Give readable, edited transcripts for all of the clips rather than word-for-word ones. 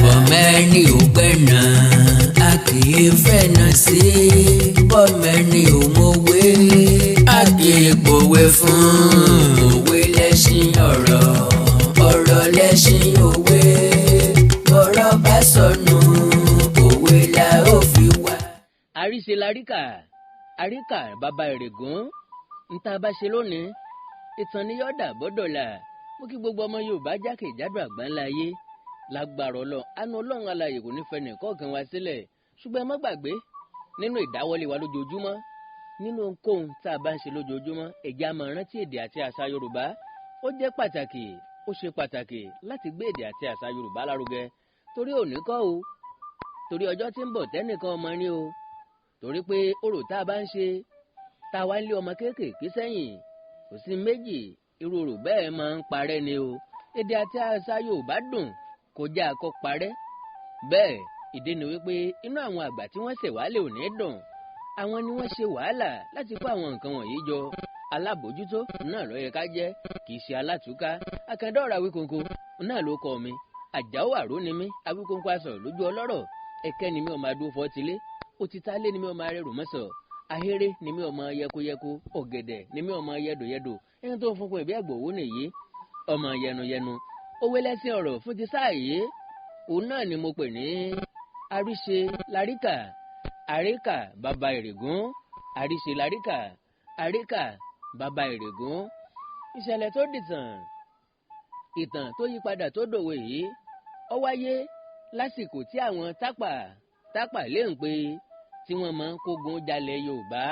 Bọ́mẹ́ni ò gbẹ̀nà, a kì í fẹ̀nà sí. Bọ́mẹ́ni ò mọ̀wé, a kì í pòwe fún. Òwe lẹ́ṣin ọ̀rọ̀, ọ̀rọ̀ lẹ́ṣin òwe. Bọ́rọ̀ bá sọnù, òwe la ó fi wá. Àríṣe laríkà, àríkà bàbá ìrègùn ń tá a bá ṣe lónìí, ìtàn ni yọ̀ọ̀dà bọ́dọ̀là. Mo kí gbogbo ọmọ Yorùbá jákèjádò àgbáńlá ayé. Lágbára Ọlọ́run, àánú Ọlọ́run alààyè kò ní fẹ́ nìkọ̀ọ̀kan wá sílẹ̀. Ṣùgbọ́n ẹ má gbàgbé, nínú ìdáwọ́lé wa lójoojúmọ́, nínú ohunkóhun tá a bá ń ṣe lójoojúmọ́, ẹ̀já máa rántí èdè àti àṣà Yorùbá. Ó jẹ́ pàtàkì, ó ṣe pàtàkì láti gbé èdè àti àṣà Yorùbá lárugẹ, torí òní kọ́ o, torí ọjọ́ tí ń bọ̀ tẹ́nìkan ọmọ ní o, torí pé orò tá a bá ń ṣe, tá a wá ń lé ọmọ kéékèèké sẹ́yìn, kò sí méjì, irú orò bẹ́ẹ̀ máa ń parẹ́ ni o. Èdè àti àṣà Yorùbá dùn kọjá kó parẹ́. Bẹ́ẹ̀ ìdí ni wípé inú àwọn àgbà tí wọ́n ṣe wàhálà ò ní dùn. Àwọn ni wọ́n ṣe wàhálà láti kó àwọn nǹkan wọ̀nyí jọ. Alábòójútó náà ló yẹ ká jẹ́, kì í ṣe alátúká. Akandọ́ọ̀rọ̀ Awíkonko náà ló kọ́ mi. Àjàó àró ni mí, Awíkonko aṣọ lójú ọlọ́rọ̀. Ẹ̀kẹ́ ni mí, ọmọ adó fọ́tilé. Òtítà lé ni mí, ọmọ arẹrù mọ́sọ̀. Ahéré ni mí, ọmọ yẹkoyẹko. Ọ̀gẹ̀dẹ̀ ni mí, ọmọ yẹdòyẹdò. Ẹni tó ń fún ìbí ẹ̀gbọ̀wó nìyí, ọmọ yẹnuyẹnu. Òwe lẹ́sìn ọ̀rọ̀ fún ti sáà yìí, òun náà ni mo pè ní àríṣe laríkà, àríkà bàbá ìrègùn. Àríṣe laríkà, àríkà bàbá ìrègùn. Ìṣẹ̀lẹ̀ tó dìtàn, ìtàn tó yí padà tó dòwe yìí, ó wáyé lásìkò tí àwọn Tápà, Tápà lè ń pe, tí wọ́n máa ń kógun jalè Yorùbá.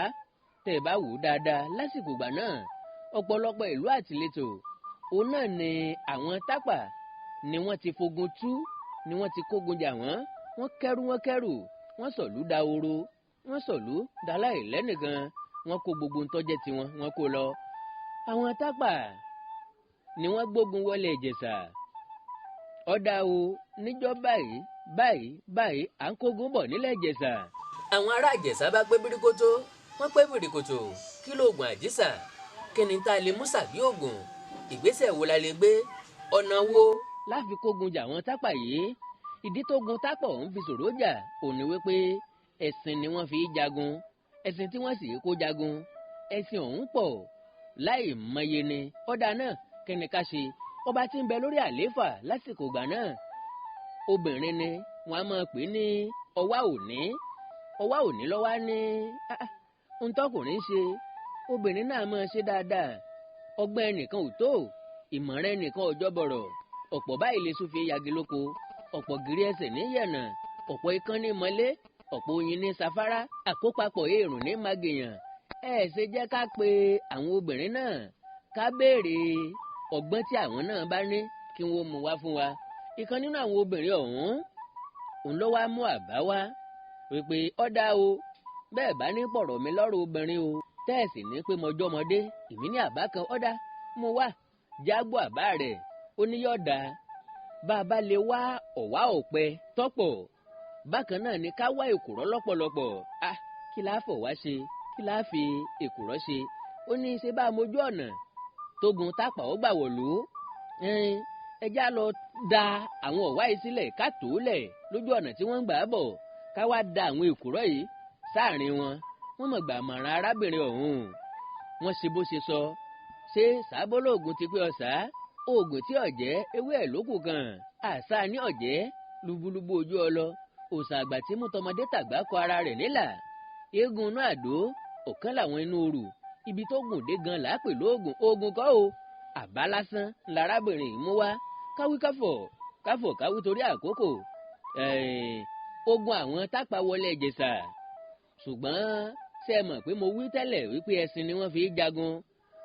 Tẹ̀ bá wò ó dáadáa, lásìkò ìgbà náà, ọ̀pọ̀lọpọ̀ ìlú àtìlétò òun náà ni àwọn Tápà ni wọ́n ti fogun tú, ni wọ́n ti kógun jà wọ́n. Wọ́n kẹ́rù, wọ́n kẹ́rù, wọ́n sọ̀lú dahoro, wọ́n sọ̀lú daláì lẹ́nìkan, wọ́n kó gbogbo ntọ́jẹ́ tiwọn, wọ́n kó lọ. Àwọn Tápà ni wọ́n gbógun wọlé Ìjẹ̀ṣà. Ọ̀dà o, níjọ́ báyìí báyìí báyìí, à ń kógun bọ̀ nílẹ̀ Ìjẹ̀ṣà. Àwọn ará Ìjẹ̀ṣà bá pé bíríkótó, wọ́n pé bìrìkòtò. Kí lóògùn àjíṣà? Kí ni tá a lè mú sàbí ògùn? Ìgbésẹ̀ wo la lè gbé? Ọ̀nà wo láfi kógun jà wọ́n Tápà yìí? Ìdí tó gun Tápà ọ̀hún fi ṣòro jà òní wípé ẹ̀sìn ni wọ́n fi jagun. Ẹ̀sìn tí wọ́n sì kó jagun, ẹ̀sìn ọ̀hún pọ̀ láì mọye ni. Ọ̀dà náà, kí ni ká ṣe? Ọba tí ń bẹ lórí àlééfà lásìkò ìgbà náà, obìnrin ni, wọ́n á máa pè ní Ọwá Òní. Ọwá Òní lọ́wọ́ ní ntọ́kùnrin ṣe, obìnrin náà máa ṣe dáadáa. Ọgbọ́n ẹnìkan ò tó, ìmọ̀ràn ẹnìkan ọjọ́ bọ̀rọ̀. Ọ̀pọ̀ báyìí lè súnfẹ́ yagi lóko, ọ̀pọ̀ gírí ẹsẹ̀ ní yẹ̀nà, ọ̀pọ̀ ikán ní mọ́lé, ọ̀pọ̀ oyin ní safárá, àkópapọ̀ èrùn ní magèyàn. Ẹ ṣe jẹ́ ká pe àwọn obìnrin náà, ká béèrè ọgbọ́n tí àwọn náà bá ní, kí wọ́n mú wá fún wa. Ìkan nínú àwọn obìnrin ọ̀hún, òun ló wá mú àbá wá wípé ọ̀dà o, bẹ́ẹ̀ bá ní pọ̀rọ̀ mi lọ́rọ̀ obìnrin o, tẹ́ẹ̀sì ní pé mọjọ́ ọmọdé, èmi ní àbá kan. Ọ̀dà, mú wá, jágbó àbá rẹ̀. Ó ní yọ̀ọ̀dà, bá a bá lè wá ọ̀wá ọ̀pẹ tọ́pọ̀, bákan náà ni ká wá èkùrọ́ lọ́pọ̀lọpọ̀. Ah, kí láá fọ̀ wá ṣe? Kí láá fi èkùrọ́ ṣe? Ó ní ṣe bá a mójú ọ̀nà tógun Tápà ó gbà wọ̀lú, ẹjá lọ da àwọn ọ̀wá yìí sílẹ̀, ká tó lẹ̀ lójú ọ̀nà tí wọ́n ń gbà bọ̀, ká wá da àwọn èkùrọ́ yìí sáàrin wọn. Wọ́n mọ̀ gbà mọ̀ràn arábìnrin ọ̀hún, wọ́n ṣe bó ṣe sọ. Ṣé sábọ́lóògùn ti pé ọ̀sá oògùn tí ọ̀jẹ́ ewé ẹ̀ lókù kan àṣà ní ọ̀jẹ́ lubulubu ojú ọlọ, òòṣà àgbà tí mú tọmọdé tàgbà kọ ara rẹ̀ nílà, eégún inú àdó, ọ̀kan làwọn inú orù, ibi tó gùn dé gan làápè lóògùn. Oògùn kọ́ o, àbá lásán lárábìnrin yìí mú wá. Káwí káfọ̀, káfọ̀ káwí, torí àkókò. Ogun àwọn Tápà wọlé Ìjẹ̀ṣà, ṣùgbọ́n ṣé ẹ mọ̀ pé mo wí tẹ́lẹ̀ wípé ẹṣin ni wọ́n fi jagun?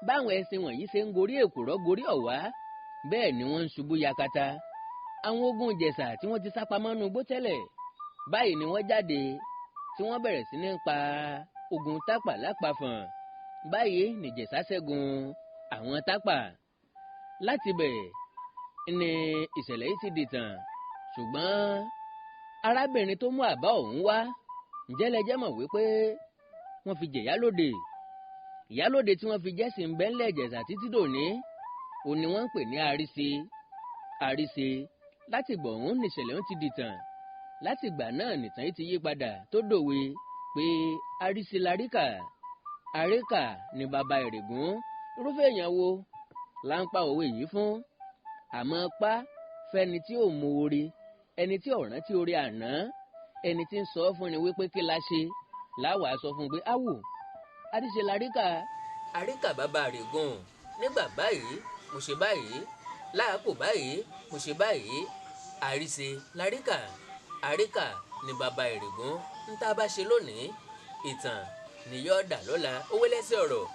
Báwọn ẹṣin wọ̀nyí ṣe ń gorí èkùrọ́, gorí ọ̀wá, bẹ́ẹ̀ ni wọ́n ń ṣubú yakata. Àwọn ogun Ìjẹ̀ṣà tí wọ́n ti sápamọ́ nú igbó tẹ́lẹ̀, báyìí ni wọ́n jáde tí wọ́n bẹ̀rẹ̀ sí ní pa ogun Tápà lápapọ̀n. Báyìí nìjẹ̀ṣà ṣẹ́gun àwọn Tápà. Láti bẹ̀ ni ìṣẹ̀lẹ̀ yìí ti dìtàn. Ṣùgbọ́n arábìnrin tó mú àbá ọ̀hún wá, ǹjẹ́ lẹ jẹ́ mọ̀ wípé wọ́n fi jẹ ìyálóde? Ìyálóde tí wọ́n fi jẹ́ sì ń bẹ́ńlẹ̀ Ìjẹ̀ṣà títí dòní. Òun ni wọ́n ń pè ní Àríṣe. Àríṣe. Láti gbọ̀hún nìṣẹ̀lẹ̀ ń ti dìtàn. Látìgbà náà nìtàn yìí ti yí padà tó dòwe pé àríṣe láríkà, àríkà ni bàbá ìrègùn. Irúfẹ́ èèyàn wo là ń pa òwe yìí fún? Àmọ́ pa fẹ́ni tí ò mú orí, ẹni tí ò rántí orí àná, ẹni tí ń sọ fún ni wípé kí la ṣe láwàá sọ fún un pé áwò àríṣe láríkà, àríkà bàbá ìrègùn. Nígbà báyìí mo ṣe báyìí, láàkó báyìí mo ṣe báyìí, àríṣe láríkà, àríkà ni bàbá ìrègùn. Ń tá a bá ṣe lónìí, ìtàn nìyọ́ dà lọ́la. Òwe lẹ́sẹ̀ ọ̀rọ̀,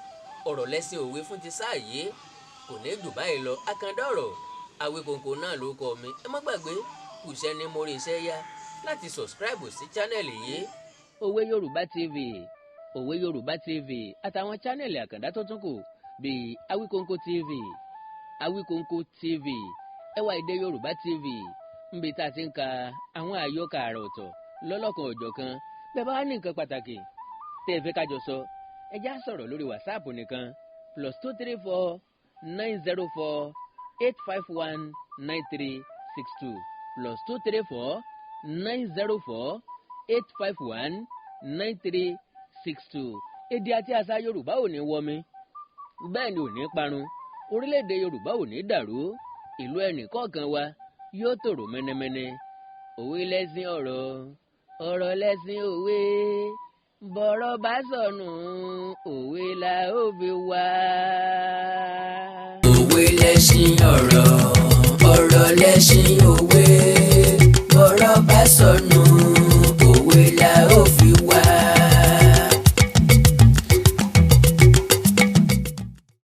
ọ̀rọ̀ lẹ́sẹ̀ òwe fún ti sáà yìí kò ní jù báyìí lọ. Àkàndá ọ̀rọ̀ Awíkonko náà ló kọ mi. Ẹ má gbàgbé kùsẹ́ ní mórí iṣẹ́ yá láti subscribe sí channel yìí, Òwe Yorùbá TV, Òwe Yorùbá TV, àtàwọn channel àkàndá tó tún kù bíi Awíkonko TV, Awíkonko TV, Ẹwà Èdè Yorùbá TV, níbi tá a ti ń ka àwọn àyọkà àrà ọ̀tọ̀ lọ́lọ́kan òjọ̀kan. Bẹ́ẹ̀ bá wà ní nǹkan pàtàkì tẹ́ ẹ fẹ́ ká jọ sọ, ẹ já sọ̀rọ̀ lórí WhatsApp nìkan, +234 904 851 9362, +234 904 851 9362. Èdè àti àṣà Yorùbá ò ní wọmi, bẹ́ẹ̀ ni ò ní parun. Orílẹ̀-èdè Yorùbá ò ní dàrú. Ìlú ẹnì kọ̀ọ̀kan wa yóò tòrò mẹ́nẹ́mẹ́nẹ́. Òwe lẹ́sìn ọ̀rọ̀, ọ̀rọ̀ lẹ́sìn òwe. Bọ̀rọ̀ bá sọnù, òwe la ó fi wá. Òwe lẹ́ṣin ọ̀rọ̀, ọ̀rọ̀ lẹ́ṣin òwe. Bọ̀rọ̀ bá sọnù.